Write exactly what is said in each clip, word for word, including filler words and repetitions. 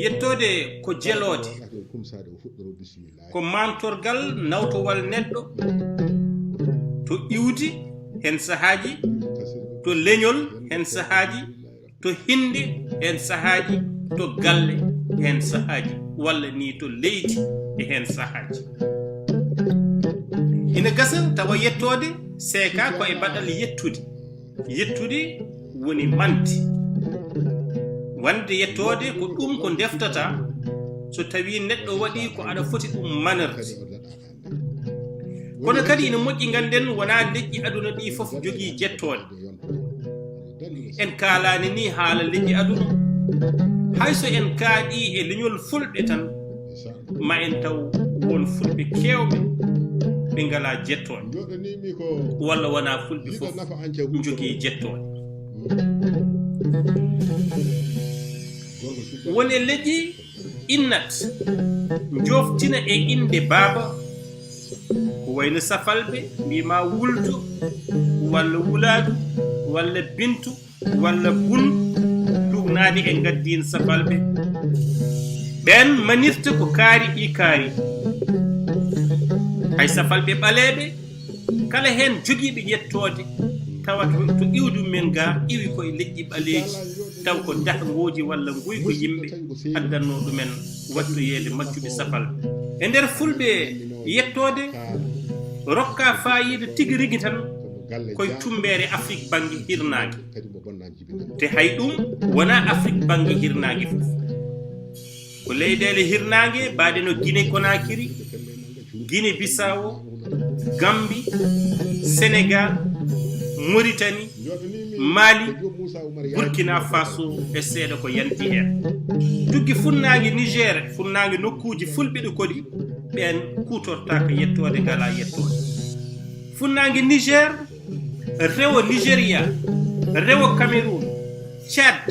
Yettoode ko jeloode, ko mantorgal nawtowal neɗɗo to iwdi heen sahaaji, to leñol heen sahaaji, to hinnde heen sahaaji, to galle heen sahaaji, walla ni to leydi e heen sahaaji. Ina gasa tawa yettoode seeka ko e baɗal yettude. Yettude woni mande. Wande yettoode ko ɗum ko ndeftata so tawi neɗɗo waɗi ko aɗa foti ɗum manorde. Kono kadi ina moƴƴi ngannden wonaa leƴƴi aduna ɗi fof jogii jettoode. En kaalaani ni haala leƴƴi aduna. Hay so en kaaɗi e leñol fulɓe tan, ma en taw won fulɓe keewɓe ɓe ngalaa jettoode. Walla wonaa fulɓe fof njogii jettoode. Won e leƴƴi innat, njoftina e innde baaba, ko wayno safalɓe, mbiima wuldu, walla wulaadu, walla bintu, walla bun, tuugnaade e ngaddiin safalɓe. Ɓeen manirta ko kaari ɗi kaari. Hay safalɓe ɓaleeɓe, kala heen jogiiɓe yettoode, tawata to iwdi men ga iwi ko e leƴƴi ɓaleeji, taw ko dahngooji walla nguyko yimɓe addannoo ɗumen wattoyeede maccuɓe safalɓe. E nder fulɓe, yettoode rokka faayiida tigi rigi tan koye tummbeere Afrik bannge hirnaange. Te hay ɗum wonaa Afrik bannge hirnaange fof. Ko leyɗeele hirnaange mbaɗe no Guinée Conakry, Guinée Bissau, Gambie, Sénégal, Mauritanie, Mali, Burkina Faso e seeɗa ko yanti heen. Tuggi funnaange Niger, funnaange nokkuuji fulɓe ɗo koɗi, ɓeen kuutortaaka yettoode, ngalaa yettoode. Funnaange Niger, rewo Nigeria, rewo Cameroun, Tchad,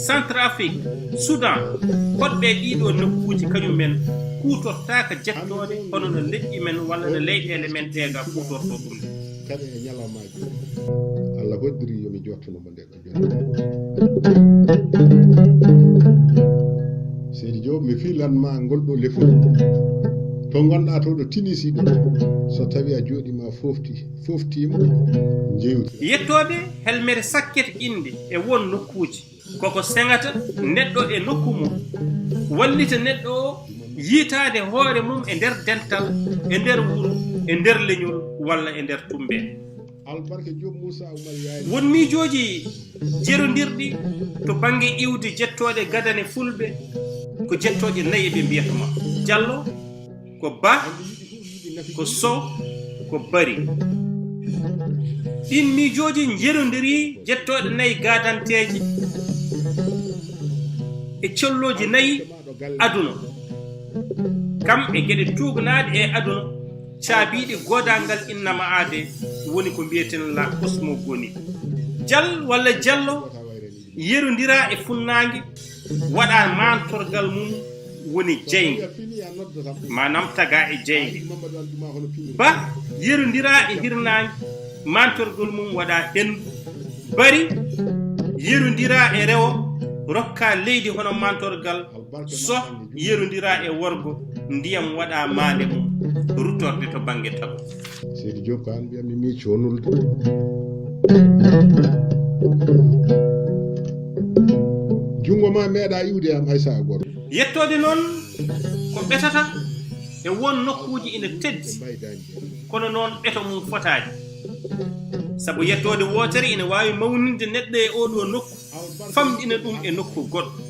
Centrafrique, Soudan, koɗɓe ɗiɗo nokkuuji kañum men kuutortaaka jettoode hono no leƴƴi men walla no leyɗeele men ɗee ga kuutorto ɗum. Kadi e ñalawmaaji, Allah hoddiri yo mi jottuno mo nde. Seydi Diop, mi filan ma ngol ɗo lefol. To ngonɗa to ɗo tinisi ɗo, so tawi a jooɗima fofti, foftima, jewti. Yettoode helmere sakket innde e won nokkuuji. Koko seŋata neɗɗo e nokku mum, wallita neɗɗo o yiytaade hoore mum e nder dental, e nder wuro, e nder leñol, walla e nder tummbere. Won miijooji jerondirɗi to bannge iwdi jettooɗe gadane fulɓe, ko jettooje nayi ɓe mbiyata ma. Jallo, ko Ba, ko Soh, ko Bari. Ɗiin miijooji njerondirii jettooɗe nayi gaadanteeje e collooji nayi aduna, kam e geɗe tuugnaaɗe e aduna, caabiiɗe goodaangal innama aade, woni ko mbiyeten la cosmogonie. Jal walla Jallo yerondiraa e funnaange, waɗaa maantorgal mum woni jeynge, maanaam tagaa e jeynge. Ba yerondiraa e hirnaange, maantorgal mum waɗaa henndu. Bari yerondiraa e rewo, rokkaa leydi hono maantorgal. Soh yerondiraa e worgo, ndiyam waɗaa maande mum, ruttorde to bannge tago. Seydi Diop, ko aan mbiyatmi mi connulde. Junngo ma meeɗaa iwde am hay sahaa gooto. Yettoode noon ko ɓetata e won nokkuuji ina teddi, kono noon ɓeto mum fotaani. Sabu yettoode wootere ina waawi mawninde neɗɗo e oo ɗoo nokku, famɗina ɗum e nokku goɗɗo.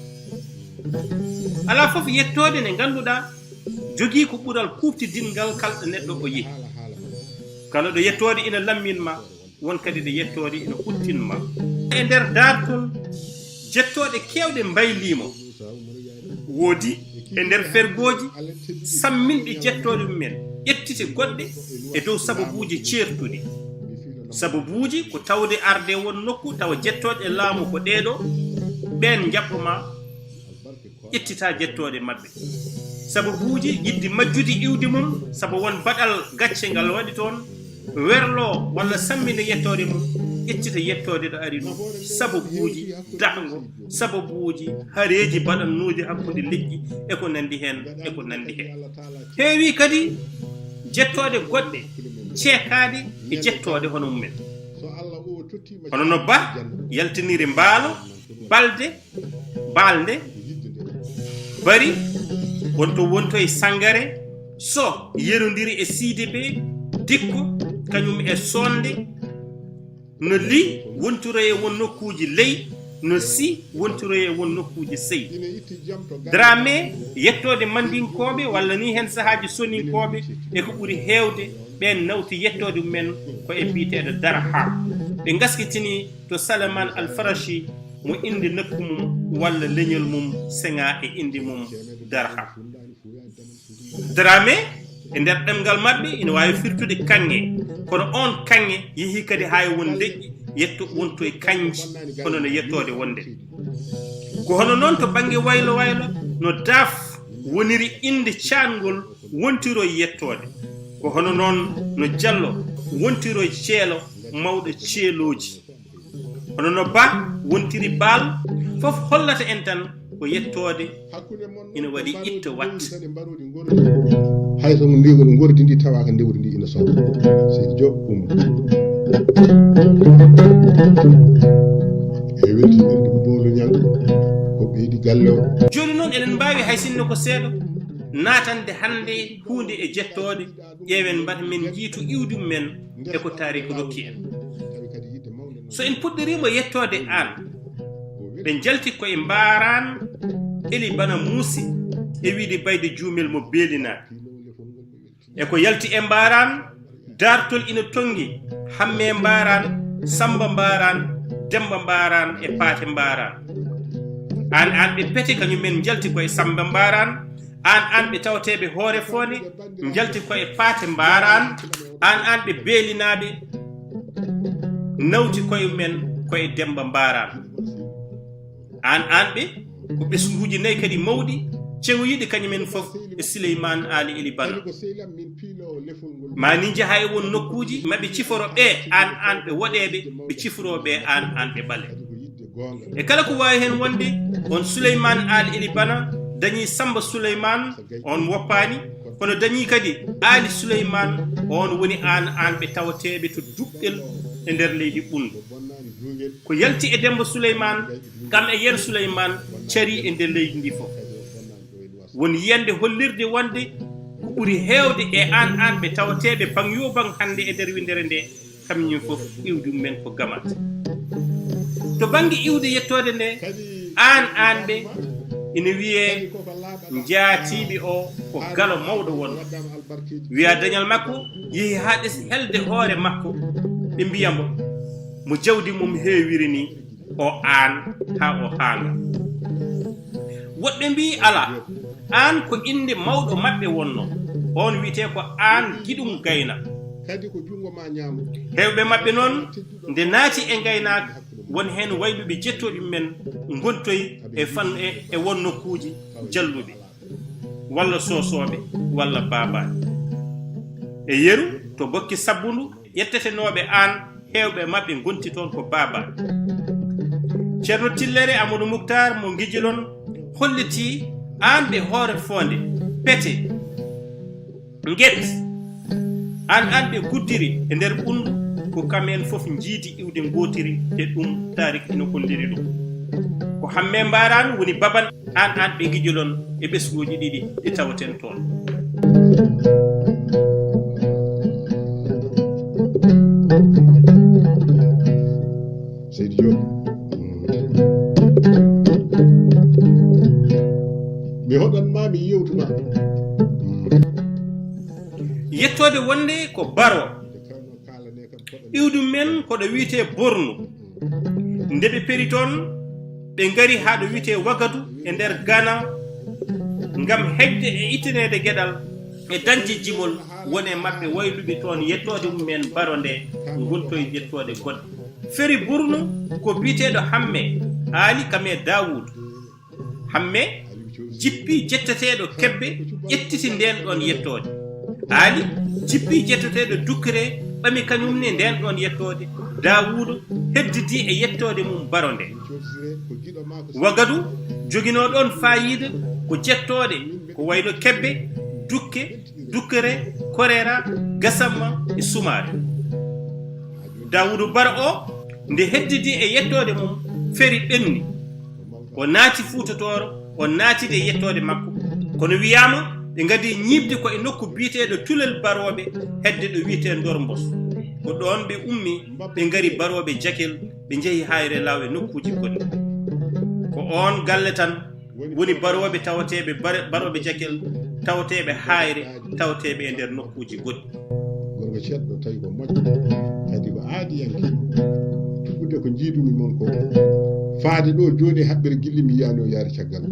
Alaa fof yettoode nde ngannduɗaa jogii ko ɓural kuuɓtidinngal kala ɗo neɗɗo o yehi. Kala ɗo yettoode ina lammin ma, won kadi ɗo yettoode ina huttin ma. E nder daartol, jettooɗe keewɗe mbayliima, woodi e nder fergooji samminɗe jettooɗe mumen, ƴettite goɗɗe e dow sababuuji ceertuɗi. Sababuuji ko tawde arde won nokku tawa jettooɗe laamu ko ɗeeɗo, ɓeen njaɓɓo ma, ƴettita jettooɗe maɓɓe. Sababuuji yiɗde majjude iwdi mum, sabu won baɗal gacce ngal waɗi toon, werloo walla samminde yettoode mum, ƴettita yettoode ɗo ari ɗum, sababuuji dahngo, sababuuji hareeji baɗannuuji hakkunde leƴƴi, e ko nanndi heen, e ko nanndi heen. Heewii kadi jettooɗe goɗɗe ceekaaɗe e jettooɗe hono mumen. Hono no Ba yaltiniri Mbaalo, Balde, Balde, Bari, wonto wonto e Sangare, so yerondiri e Siidi Bey, Dikko, kañum e Sonde, no Li wontiroye won nokkuuji Ley, no Si wontiroye won nokkuuji Sey. Dramé, yettoode Manndinkooɓe walla ni heen sahaaji Soninkooɓe e ko ɓuri heewde, ɓeen nawti yettoode mumen ko e biyeteeɗo Darham. Ɓe ngaskitini to Salman Al Farashi mo innde nokku mum walla leñol mum seŋaa e innde mum Darham. Dramé, e nder ɗemngal maɓɓe, ina waawi firtude kaŋŋe, kono oon kaŋŋe yehii kadi haa e won leƴƴi yetto wonto e kañji, kono no yettoode wonde. Ko hono noon to bannge waylo waylo, no Daaf woniri innde caatngol wontiroy yettoode. Ko hono noon no Jallo wontiroy ceelo mawɗo ceelooji. Hono no Ba wontiri Baal, fof hollata en tan ko yettoode ina waɗi itta watta. Hay so ndi ngordi ndi tawaaka ndewri ndi ina sooda. Seydi Diop, ummo. E weltinirde ko Boolo Ñaŋ, ko ɓeydi galle o. Jooni noon eɗen mbaawi hay sinno ko seeɗa naatande hannde huunde e jettooɗe, ƴeewen mbata men njiitu iwdi mumen e ko taariik rokki en. So en puɗɗoriima yettoode aan, ɓe njalti ko e mbaaraan Eli Bana Muusi e wiyde Bayde Juumel mo Beelinaade. E ko yalti e mbaaraan, daartol ina tonngi Hammee Mbaaraan, Sammba Mbaaraan, Demmba Mbaaraan e Paate Mbaaraan. Aan aan ɓe pete kañum en njalti ko e Sammba Mbaaraan, aan aan ɓe tawteeɓe Hoore Foonde njalti ko e Paate Mbaaraan, aan aan ɓe Beelinaaɓe nawti koye mumen ko e Demmba Mbaaraan. Aan aan ɓe ko ɓesnguuji nayi kadi mawɗi, ceŋoyiiɗi kañum en fof e Sileymaan Aali Eli Bana. Ma ni njaha e won nokkuuji, ma ɓe ciforo ɓe aan aan ɓe woɗeeɓe, ɓe ciforo ɓe aan aan ɓe ɓale. E kala ko waawi heen wonde, oon Suleymaan Aali Eli Bana dañii Sammba Suleymaan, oon woppaani, kono dañii kadi Aali Suleymaan, oon woni aan aan ɓe tawateeɓe to Duɓɓel e nder leydi Ɓunndu. Ko yalti e Demmba Suleymaan, kam e Yero Suleymaan, carii e nder leydi ndi fof. Won yiyannde hollirde wonde ko ɓuri heewde e aan aan ɓe tawateeɓe baŋ yoo baŋ hannde e nder winndere nde, kamñum fof iwdi mumen ko Gamat. To bannge iwde yettoode nde, aan aan ɓe ina wiyee njaatiiɓe o ko Galo mawɗo wonno. Wiya dañal makko yehi haa ɗesi helde hoore makko, ɓe mbiya mbo mo jawdi mum heewiri ni, o aan haa o haanga. Woɗɓe mbii alaa, aan ko innde mawɗo maɓɓe wonno, oon wiyetee ko Aan Giɗum Gayna. Heewɓe maɓɓe noon nde naati e ngaynaaka, won heen wayluɓe jettooɗi men ngontoy e fan e won nokkuuji jalluɓe, walla soosooɓe, walla baabaaɓe. E yeru to Bokki Sabbundu, ƴettetenooɓe aan, heewɓe maɓɓe ngonti toon ko baabaaɓe. Ceerno Tillere Amadou Muktar mo Ngijilon hollitii aan ɓe Hoore Foonde, Pete, Nget, aan aan ɓe Guddiri e nder Ɓunndu, ko kam en fof njiidi iwde ngootiri, e ɗum taariik ina holliri ɗum. Ko Hammee Mbaaraan woni baban aan aan ɓe Ngijilon e ɓesnguuji ɗiɗi ɗi tawaten toon. Seydi Diop. Mi hoɗan ma mi yewtuma. Yettoode wonde ko Baro. Iwdi men ko ɗo wiyetee Bornu. Nde ɓe peri toon, ɓe ngari haa ɗo wiyetee Wagadu e nder Gana, ngam heƴde e ittineede geɗal e dañde jimol. Won e maɓɓe wayluɓe toon yettoode mum en Baro nde ngontoy yettoode goɗɗe. Feri Bornu ko biyeteeɗo Hammee Aali kam e Daawuudu. Hammee jippii jetteteeɗo Kebbe, ƴettiti ndeen ɗoon yettoode. Aali jippii jetteteeɗo Dukkere, ɓami kañum ne ndeen ɗoon yettoode. Daawuudu heddidi e yettoode mum baro nde. Wagadu joginoo ɗoon faayiida ko jettooɗe ko wayno kebbe, dukke, dukkere, korera, gasamma e sumaare. Daawuudu Baro o, nde heddidi e yettoode mum, feri ɓenni. O naati Fuuta Tooro, o naatidi e yettoode makko. Kono wiyaama ɓe ngadii ñiiɓde ko e nokku biyeteeɗo Tulel Barooɓe, hedde ɗo wiyetee Ndormbos. Ko ɗoon ɓe ummi, ɓe ngari Barooɓe Jakel, ɓe njehi Haayre Laaw e nokkuuji goɗɗi. Ko oon galle tan woni Barooɓe tawateeɓe Bare-, Barooɓe Jakel, tawateeɓe Haayre, tawateeɓe e nder nokkuuji goɗɗi. Gorko ceeɗɗo tawi ko moƴƴo, kadi ko aadiyanke. Tuɓɓude ko njiidumi mon ko, faade ɗo jooni haɓɓere gilli mi yiyaani o yaari caggal.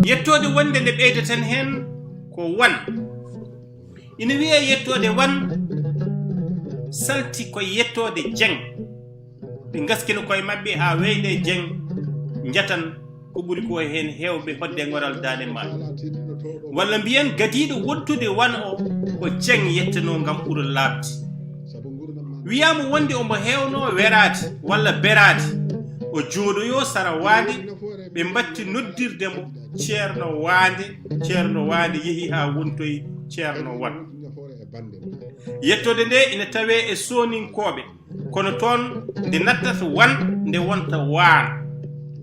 Yettoode wonde nde ɓeydaten heen ko wan. Ina wiyee yettoode wan salti ko yettoode jeŋ. Ɓe ngaskino koye maɓɓe haa weyde jeŋ, njatan ko ɓuri ko heen heewɓe hodde ngoral daande maayo. Walla mbiyen gadiiɗo wontude wan o ko jeŋ yettenoo ngam ɓura laaɓde. Wiyaama wonde omo heewnoo weraade walla beraade, o jooɗoyoo sara waande, ɓe mbatti noddirde mo Ceerno Waande, Ceerno Waande yehi haa wontoyi Ceerno Wan. Yettoode nde ina tawee e Sooninkooɓe, kono toon nde nattata Wan, nde wonta Waan.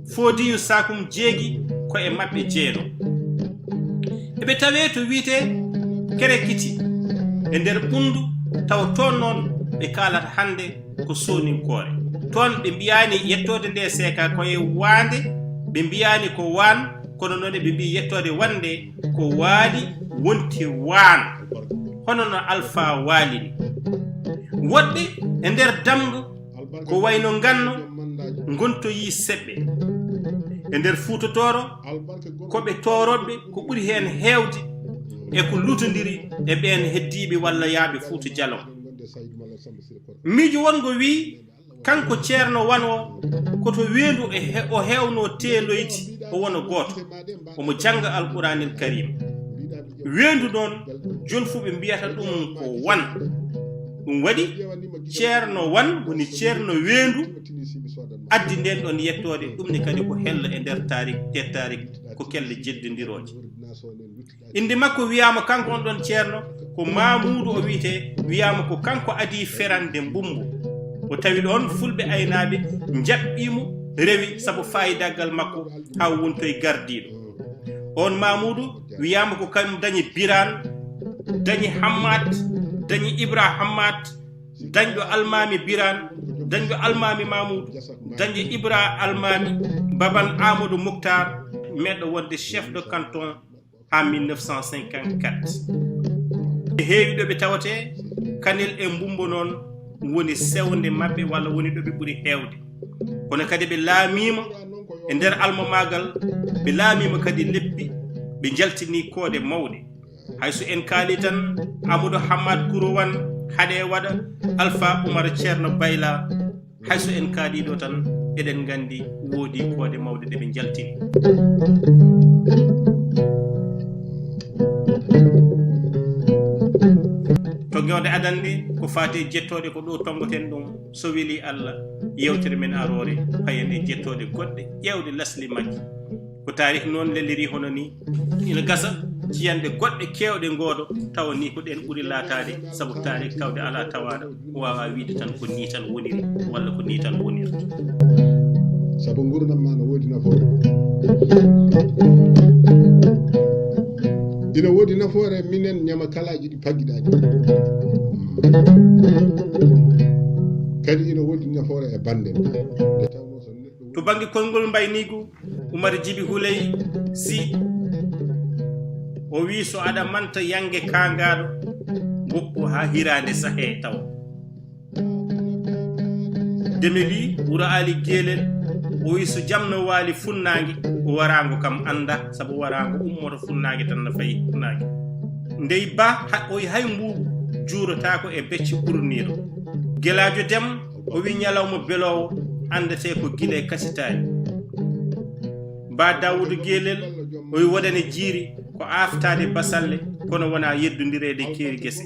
Foodiyu Sakum Jeegi ko e maɓɓe jeenoo. Eɓe tawee to wiyetee Kerekiti e nder Ɓunndu, tawa toon noon ɓe kaalata hannde ko Sooninkoore. Toon ɓe mbiyaani yettoode nde seeka ko e Waande, ɓe mbiyaani ko Waan, kono noon eɓe mbiyi yettoode Wan nde ko Waali wonti Waan, hono no Alfaa Waali ni. Woɗɓe e nder Damga ko wayno Nganno ngontoyii Seɓɓe. E nder Fuuta Tooro, ko ɓe Tooroɓe ko ɓuri heen heewde e ko lutondiri e ɓeen heddiiɓe walla yahɓe Fuuta Jalon. Miijo wonngo wiyi, kanko Ceerno Wan o, ko to Weendu e he-, o heewnoo teeloyde, o wona gooto. Omo jannga Alquraanil Kariim. Weendu noon, jolfuɓe mbiyata ɗum ko Wan. Ɗum waɗi Ceerno Wan woni Ceerno Weendu addi ndeen ɗoon yettoode. Ɗum ne kadi ko hello e nder taarik, nder taarik ko kelle jeddondirooje. Innde makko wiyaama, kanko on ɗon ceerno, ko Maamuudu o wiyetee, wiyaama ko kanko adii ferande Mbumbo. O tawi ɗoon fulɓe aynaaɓe njaɓɓii mo, rewi sabu faayidaagal makko haa wontoyi gardiiɗo. Oon Maamuudu wiyaama ko kañum dañi Biraan, dañi Hammaat, dañi Ibra Hammaat, dañɗo Almaami Biraan, dañɗo Almaami Maamuudu, dañɗo Ibra Almaami, Baban Amadou Moukhtar, meeɗɗo wonde chef de canton haa mille neuf cent cinquante-quatre. E heewi ɗo ɓe tawetee, Kanel e Mbumbo noon woni sewnde maɓɓe walla woni ɗo ɓe ɓuri heewde. Kono kadi ɓe laamiima e nder almamaagal, ɓe laamiima kadi leppi, ɓe njaltinii koode mawɗe. Hay so en kaalii tan Amadou Hammat Kuro Wan haɗe waɗa Alfa Umar Ceerno Bayla, hay so en kaalii ɗo tan eɗen nganndi woodi koode mawɗe ɗe ɓe njaltini. Toŋŋoode adan nde ko faati e jettooɗe ko ɗo toŋŋoten ɗum, so welii Allah, yeewtere men aroore payen e jettooɗe goɗɗe ƴeewɗe lasli majje. Ko taarih noon leliri hono ni. Ina gasa jiyanɗe goɗɗe keewɗe ngoodo tawa ni ko ɗeen ɓuri laataade, sabu taarih tawde alaa tawaaɗo waawaa wiyde tan ko nii tan woniri walla ko nii tan wonirta. Sabu nguurndam ma no woodi nafoore. Ina woodi nafoore minen ñamakalaaji ɗi paggiɗaa ɗi. Kadi ina woodi nafoore e bannde nde. Nde tawnoo so neɗɗo To bannge konngol mbayniigu, Umar Jibi Huley Sy, o wiyi, so aɗa manta yannge kaangaaɗo, ngoppu haa hiraande sahee tawa. Demeli, Wuro Aali Geelel, o wiyi, so jam no waali funnaange, ko waraango kam annda, sabu waraango ummoto funnaange tan no fayi funnaange. Ndey ba, ha-, o wiyi, hay mbuubu juurotaako e becce ɓurniiɗo. Gelaajo Dem, o wiyi, ñalawma beloowo anndetee ko gile kasitaani. Ba Dawuda Gelel, o wi woɗane jiiri ko aaftaade basalle, kono wonaa yeddondireede keeri gese.